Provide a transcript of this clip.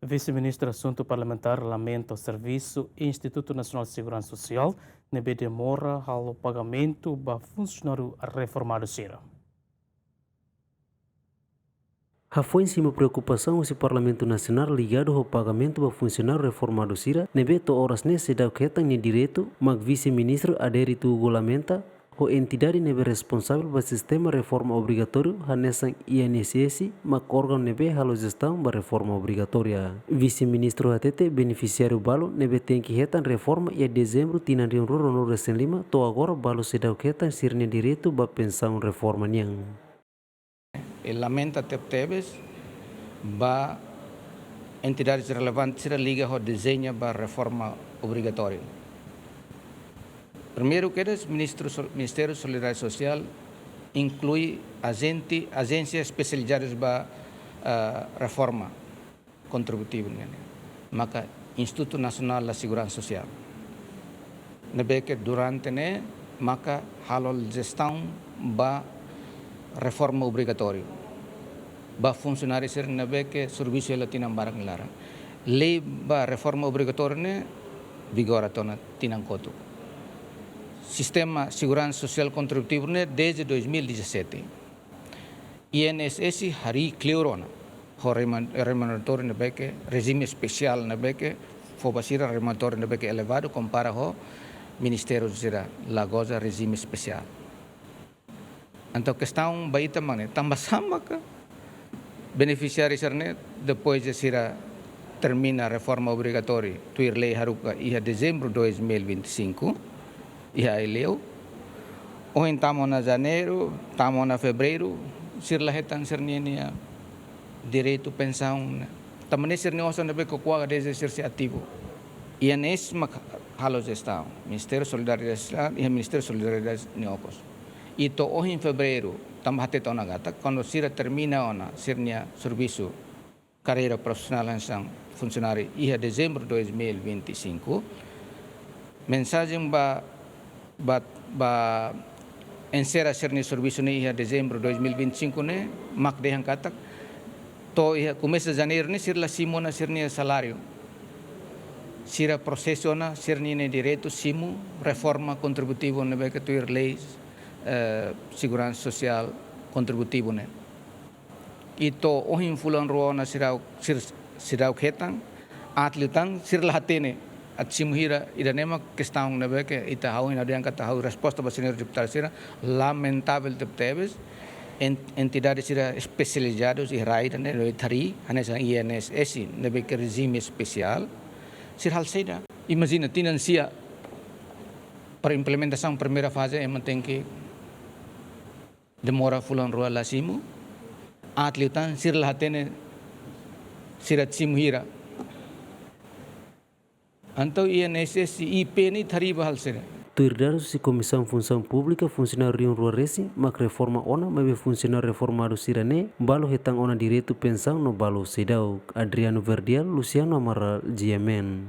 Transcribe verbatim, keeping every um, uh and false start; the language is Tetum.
Vise-Ministru Asuntu Parlamentár lamenta servisu Institutu Nasionál Seguransa Sosiál ne'ebé demora halo pagamentu ba funsionáriu reformadu sira. Hafoin simu preokupasaun husi Parlamentu Nasionál ligadu ho pagamentu ba funsionáriu reformadu sira ne'ebé to'o oras ne'e seidauk hetan nia direitu, mak Vise-Ministru Adérito Hugo lamenta ho entidade ne'ebé responsavel ba sistema reforma obrigatóriu hanesan I N S S, mak órgaun ne'ebé halo jestaun ba reforma obrigatória. Vise-Ministru hatete benefisiáriu balu ne'ebé tenke hetan reforma iha Dezembru tinan rihun rua ruanulu resin lima to'o agora balu seidauk hetan sira-nia direitu ba pensaun reforma nian. I lamenta tebetebes ba entidades relevante sira liga ho dezeña ba reforma obrigatóriu. Primeiru kedas, Ministru Sol-, Ministériu Solidariedade Sosiál inklui ajente, ajénsia espesializadu ba, ah, reforma kontributivu nian, maka Institutu Nasionál da Seguransa Sosiál. Ne'ebé ke durante ne'e maka halo jestaun ba reforma obrigatóriu ba funsionáriu sira ne'ebé ke servisu hela tinan barak nia laran. Lei ba reforma obrigatóriu ne'e vigora to'o ona tinan kotuk. Sistema seguransa sosiál kontributivu ne'e dezde dois mil e dezassete. I N S S harii kleur ona ho reman-, remuneratóriu ne'ebé ke rejime espesiál ne'ebé ke fó ba sira remuneratóriu ne'ebé ke elevadu kompara ho ministériu sira la goza rejime espesiál. Entaun kestaun ba ita mak ne'e, tanba sá maka benefisiáriu sira-ne'e depois de sira termina reforma obrigatóriu tuir lei haruka iha Dezembru dois mil e vinte e cinco, iha Aileu. Ohin tama ona Janeiru, tama ona Fevereiru, sira la hetan sira-nia, nia direitu pensaun ne'e. Tanba ne'e sira-nia osan ne'ebé ke ko'alia dezde sira sei ativu. I N S S mak halo jestaun, Ministériu Solidariedade Sosiál, iha Ministériu Solidariedade nia okos. I to'o ohin Fevereiru, tanba hatete ona katak, kuandu sira termina ona sira-nia servisu karreira profisionál hanesan funsionáriu iha Dezembru dois mil e vinte e cinco, mensajen ba, ba, ba enserra sira-nia servisu ne'e iha Dezembru dois mil e vinte e cinco ne'e mak dehan katak to'o iha komesa Janeiru ne'e sira la simu ona sira-nia saláriu. Sira prosesu ona sira-nia direitu simu reforma kontributivu ne'ebé ke tuir lei, eh, seguransa sosiál kontributivu ne'e. I to'o ohin fulan rua ona seidauk, sir-, seidauk hetan, aat liután sira la hatene atu simu hira, ida-ne'e mak kestaun ne'ebé ke ita, ha'u hanoin katak ha'u resposta ba señór deputadu sira, lamentavel tebetebes, en-, entidade sira espesializadu iha rai ida-ne'e, ne'ebé harii, hanesan I N S S, ne'ebé ke rejime espesiál, sira halo saida. Imajina, tinan sia para implementasaun primeira faze, ema tenke demora fulan rua la simu, aat liután sira la hatene sira atu simu hira. Entaun I N S S, I P ne'e ita harii ba halo saida. Tuir dadus husi Komisaun Funsaun Públika, funsionáriu rihun rua resin mak reforma ona, maibé funsionáriu reformadu sira-ne'e balu hetan ona direitu pensaun no balu seidauk. Adriano Verdial, Luciano Amaral, G M N.